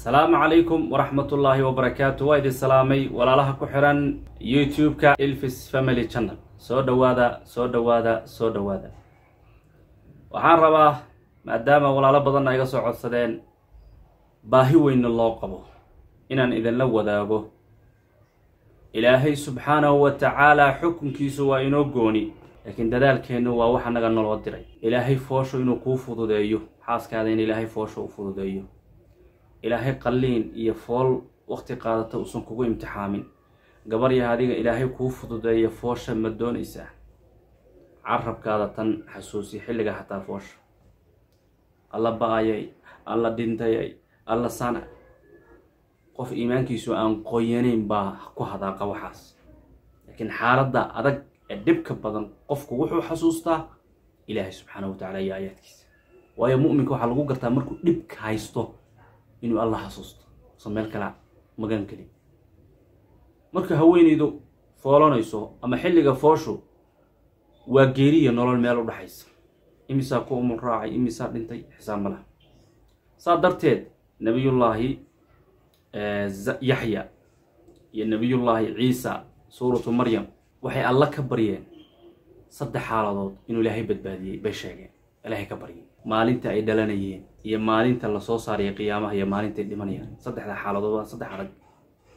Asalaamu calaykum waraxmatullaahi wabarakaatu. Waa idin salaamay walaalaha ku xiran YouTube-ka Ilfis Family Channel. Soo dhowaada, soo dhowaada, soo dhowaada. Waxaan rabaa, maadaama walaalo badanna iga soo codsadeen, baahi weynna loo qabo, inaan idinla wadaago. Ilaahay subxaanahu wa tacaala xukunkiisu waa inoo gooni, laakiin dadaalkeennu waa wax annaga naloo diray. Ilaahay foosho inuu kuu fududeeyo, xaaskaada in Ilaahay foosho u fududeeyo, Ilaahay qalliin iyo fool waqti qaadata uusan kugu imtixaamin, gabarya adiga Ilaahay kuu fududeeyo foosha, ma doonaysaa? Carabkaada tan xasuusi xilliga xataa foosha: "Alla ba-ayay, Alla dhintayay, Alla sana." Qof iimaankiisu aan qoyanayn baa ku hadaaqa waxaas, laakiin xaaladda adag ee dhibka badan qofku wuxuu xasuustaa Ilaahay subxaana wa tacala iyo aayaadkiisa. Waayo, mu'minka waxaa lagu gartaa markuu dhibka haysto inuu Alla xasuusto, usan meel kale magan gelin. Marka haweeneydu foolanayso ama xilliga fooshu waa geeriya nolol meel u dhaxaysa. Imisaa ku umul raacay, imisaa dhintay, xisaab ma laha. Saa darteed Nabiyullaahi Yaxya iyo Nabiyullaahi Ciisa, suuratu Maryam, waxay Alla ka baryeen saddex xaaladood inuu Ilaahay badbaadiyey bay sheegeen. Ilaahay ka baryeen maalinta ay dhalanayeen iyo maalinta lasoo saaraya qiyaamaha iyo maalintay dhimanayaan. Saddexda xaaladood waa saddex adag.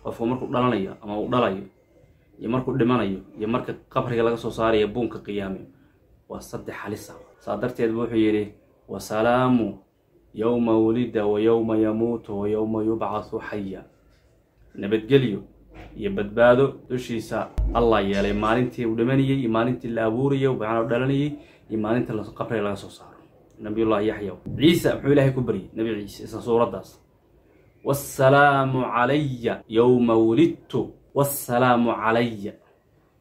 Qofku markuu dhalanayo ama uu dhalayo iyo markuu dhimanayo iyo marka qabriga laga soo saarayo buunka qiyaame waa saddex halisa. Saa darteed bu wuxuu yidhi: "Wasalaamu yowma wulida wa yowma yamuutu wa yowma yubcathu xaya." Nabadgelyo iyo badbaado dushiisa Allah yeelay maalintii uu dhimanayey iyo maalintii la abuurayay, macnaa u dhalanayay, iyo maalinta qabriga laga soo saaro. Nabiyullahi Yaxya, Ciisa, muxuu Ilaahay ku baryay? Nabi Ciise isla suuraddaas: "Wassalaamu calaya yowma wulidtu." Wassalaamu calaya,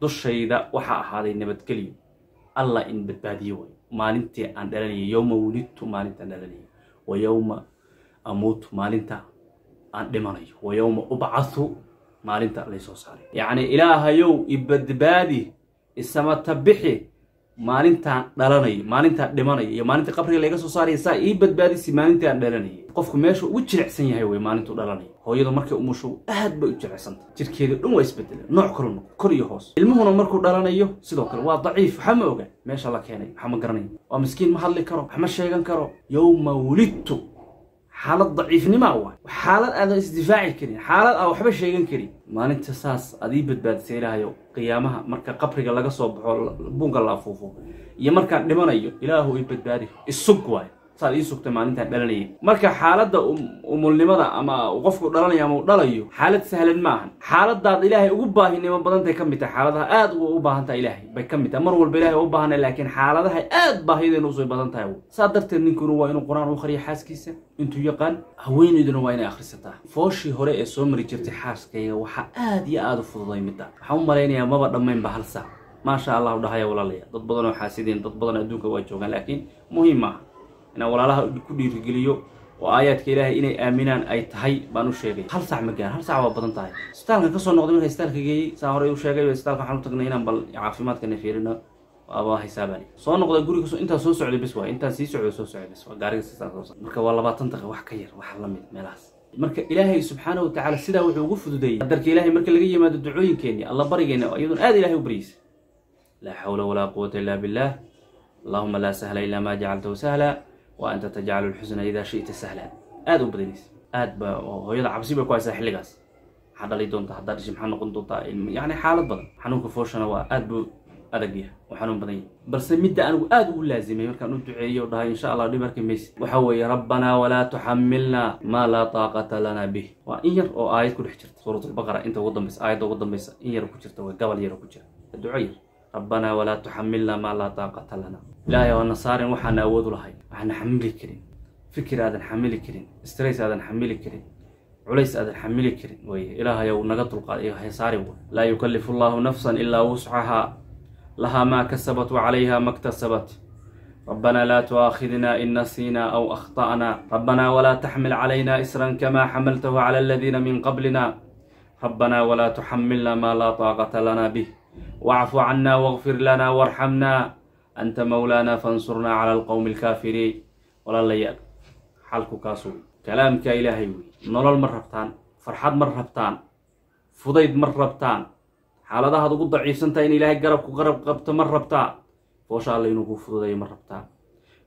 dushayda waxaa ahaaday nabadgelyo, Allah in badbaadiyo way, maalintii aan dhalanayay, yowma wulidtu, maalintaan dhalanayay, wa yowma amuutu, maalinta aan dhimanayo, wa yowma ubcathu, maalinta laysoo saaray. Yacni, Ilaahayow ibadbaadi, isamata bixi maalintaan dhalanayo, maalintaan dhimanayo iyo maalinta qabriga layga soo saaraya. Saa ii badbaadisi maalintii aan dhalanayay. Qofku meesha ugu jilicsan yahay wey maalintuu dhalanayo. Hooyadu markay umusho aad bay u jilicsantay, jirkeeda dhan waa isbedela, nooc kalu noqo, kor iyo hoos. Ilmuhuna markuu dhalanayo sidoo kale waa daciif, waxa ma oga meesha la keenay, waxa ma garanayo, waa miskiin, ma hadli karo, wax ma sheegan karo. Yowma wulidtu xaalad daciifnimaa waay, xaalad aadan isdifaaci karin, xaalad aan waxba sheegan karin. Maalinta saas aad ii badbaadisay Ilaahayow, qiyaamaha marka qabriga laga soo baxo, buunka la afuufo, iyo markaan dhimanayo, Ilaahu ii badbaadi, isug waay, saad ii sugtay maalintaan dhalanayay. Marka xaaladda umulnimada ama qofku dhalanayo ama uu dhalayo xaalad sahlan ma ahan. Xaaladaad Ilaahay ugu baahinimo badantay ka mid tahay. Xaaladaha aad u baahan tahay Ilaahay bay ka mid tahay. Mar walba Ilahay waa u baahanay, laakiin xaaladaha aad baahideena usoo badan tahay. Saa darteed ninkuna waa inuu Qur-aan u akhriyo xaaskiisa intuu yaqaan, haweeneyduna waa inay akhrisataa. Fooshii hore ee soo mari jirtay xaaskayga waxaa aad iyo aada u fududay midda. Waxaan u malaynayaa maba dhammaynba hal saac. Maasha Allahu dhahaya walaalaya. Dad badan oo xaasidiin, dad badan adduunka waa joogaan, laakiin muhiim maaha. Inaan walaalaha ku dhiirigeliyo oo aayaadka Ilaahay inay aaminaan ay tahay baan u sheegay. Hal saac ma gaar, hal saac waa badan tahay. Isbitaalka kasoo noqday, marka isbitaalka geeyey, saa horey u sheegay, isbitaalka waxaan u tagnay inaan bal caafimaadkana fiirino, waaba haysaabani. Soo noqday guriga, intaan soo socday bes waay, intaan sii socday, soo socday bes waa gaariga sidaa soo socday. Marka waa 20 daqiiq, wax ka yar, wax la mid meelahaas. Marka Ilaahay subxaana wa tacaala sidaa wuxuu ugu fududeeyey qadarka Ilahay. Marka laga yimaado ducooyinkeeni, Alla barigeena, iyadoon aad Ilahay u baryeysa: "Laa xawla walaa quwata illa billah, allahuma laa sahla ilaa ma jacaltahu sahla wa anta tajcalu lxusna idaa shi'ta sahla." Aad u badanaysa, aad ba hooyada cabsi bay ku haysaa xilligaas. Maxaa dhali doontaa? Haddaa dhishi maxaa noqon doontaa? Yani xaalad badan. Xanuunka fooshana waa aad buu adag yahay oo xanuun badan yahay. Balse midda anigu aad ugu laazimay markaan u duceeyo o dhahay "Insha Allah dhib arki maysid" waxa weeye: "Rabbanaa walaa tuxamilna maa laa taaqata lana bih." Waa in yar oo aayad ku dhex jirta Suurat Albaqara, inta ugu dambaysa, aayadda ugu dambaysa in yar ku jirta, waa gabal yar oo ku jira, duco yar. "Rabbanaa walaa tuxamilna maa laa taaqata lana." Ilaahay waana saarin waxaana awood u lahay, waxaana xamili karin. Fikir aadan xamili karin, stress aadan xamili karin, culays aadan xamili karin wey Ilaahayow naga dulqaad saari. "Laa yukallifu Allahu nafsan ilaa wuscahaa, lahaa maa kasabat wa calayha ma ktasabat. Rabbana laa tu'aakhidna in nasiina aw akhta'na. Rabbana walaa taxmil calayna isran kama xamaltahu cala aladiina min qablina. Rabbana walaa tuxamilna maa laa taaqata lana bih, wacfu cana wاغfir lana warxamna, anta mawlaana fansurnaa cala alqowmi alkaafiriin." Walaalayaal, xalku kaas wey, kalaamka Ilaahay wey. Nolol ma rabtaan, farxad ma rabtaan, fudayd ma rabtaan, xaaladahaad ugu daciifsantahay in Ilaahay garabku garab qabto ma rabtaa, foosha Alle inuu kuu fududeeyo ma rabtaa,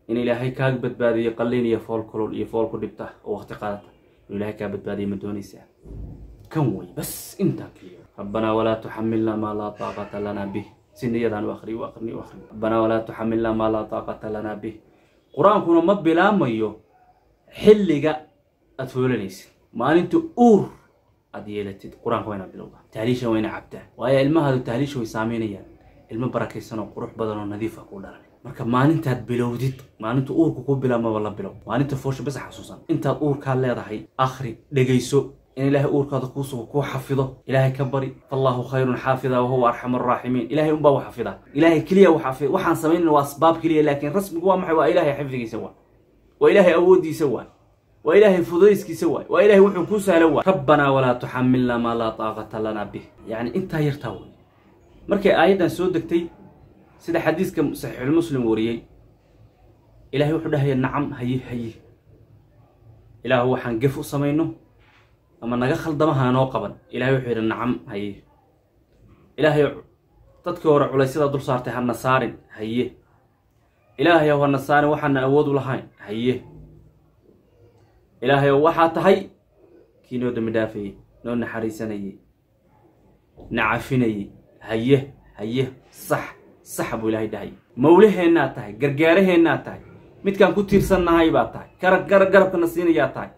in Ilaahay kaa badbaadiyo qalliin iyo fool kulul iyo fool ku dhibta oo waqti qaadata inuu Ilaahay kaa badbaadiyo ma doonaysaa? Kan wey bas, intaa keliya. Rabbanaa walaa tuxamilna maa laa taaqata lanaa bih. Si niyadaan u akhriy, u akhrini, u akhri. Rabbanaa walaa tuxamilna maa laa taaqata lanaa bih. Qur-aankuna ma bilaamayo xilliga aad foolanaysid. Maalinta uur aad yeelatid qur-aanka waa inaad bilowdaa, tahliishan waa inaad cabtaa, waayo ilmahaadu tahliisha way saameynayaan. Ilmo barakaysan oo qurux badan oo nadiif ah kuu dhalan. Marka maalintaad bilowdid, maalinta uurka kuu bilaabmaba la bilow. Maalinta foosha bas xasuusan intaad uurkaa leedahay, akhri, dhegayso in Ilaahay uurkaada kuu sugo, kuu xafido. Ilaahay ka bari. Fallaahu khayrun xaafida wahuwa arxamu araaximiin. Ilahay unbaa u xafida, Ilaahay keliya u xafida. Waxaan samaynayna waa asbaab keliya, laakiin rasmigu waa maxay? Waa Ilaahay xifdigiisa, waa Ilaahay awooddiisa, waa Ilaahay fudayskiisa, waay waa Ilahay wuxuu kuu sahlan waay. Rabbanaa walaa tuxamilna maa laa taaqata lanaa bih. Yacni intaa yartaa wey. Markay aayaddan soo degtay, sida xadiiska Saxiixulmuslim wariyey, Ilahay wuxuu dhahaya: nacam, haye haye, Ilaahu waxaan gef u samayno ama naga khaldama hanoo qaban. Ilahay wuxuu yidhi: nacam, haye. Ilaahay, dadkii hore culaysyada dul saartay hana saarin. Haye. Ilaahay, hana saarin waxaana awood u lahayn. Haye. Ilaahay, waxaa tahay kii noo dambi dhaafayey, noo naxariisanayey, na cafinayey. Haye haye, sax sax buu Ilaahay dhahay. Mawlaheennaa tahay, gargaaraheennaa tahay, midkaan ku tiirsannahay baa tahay, garabkana siinayaa tahay,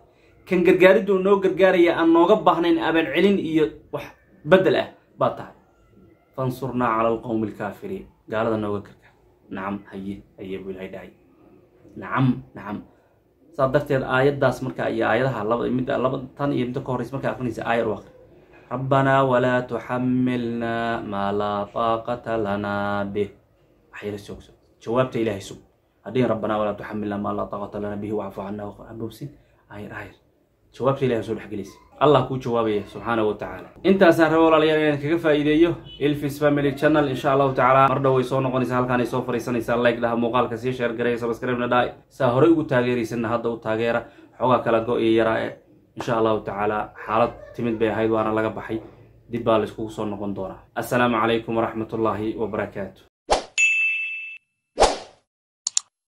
kan gargaariddu noo gargaaraya aan nooga baahnayn abaalcelin iyo wax beddel ah baa tahay. Fansurnaa cala alqowmi alkaafiriin, gaalada nooga gargaar. Nacam, haye haye buu Ilahay dhahay. Nacam, nacam. Saa darteed aayaddaas marka iyo aayadaha laba midda laba tan iyo midda ka horreysa markaa aqrinaysa, aayar u aqri: rabbanaa walaa tuxamilnaa maa laa taaqata lanaa bih. Wax yara soogso, jawaabta Ilaahay sug. Hadhihin rabbanaa walaa tuxamilnaa maa laa taaqata lanaa bihi wacfu cannaa. Habobsin, aayar aayar jawaabta Ilahay soo dhexgelaysa, Allah kuu jawaabaya subxaanahu wa tacaala. Intaasaan raba, walaalayaal, inaan kaga faa'iideeyo Ilfis Family Channel. Insha Allahu tacaala mar dhow way soo noqonaysaa, halkaan ay soo fariisanaysaa. Like dhaha muuqaalka, sii share gareeya, subscribe-na dhaha. Saa horey ugu taageeraysanna hadda u taageera. Xoogaa kala go iyo yaraa e, insha Allahu tacaala xaalad timid bay ahayd, waana laga baxay, dib baa layskugu soo noqon doonaa. Assalaamu calaykum waraxmat ullaahi wabarakaatu.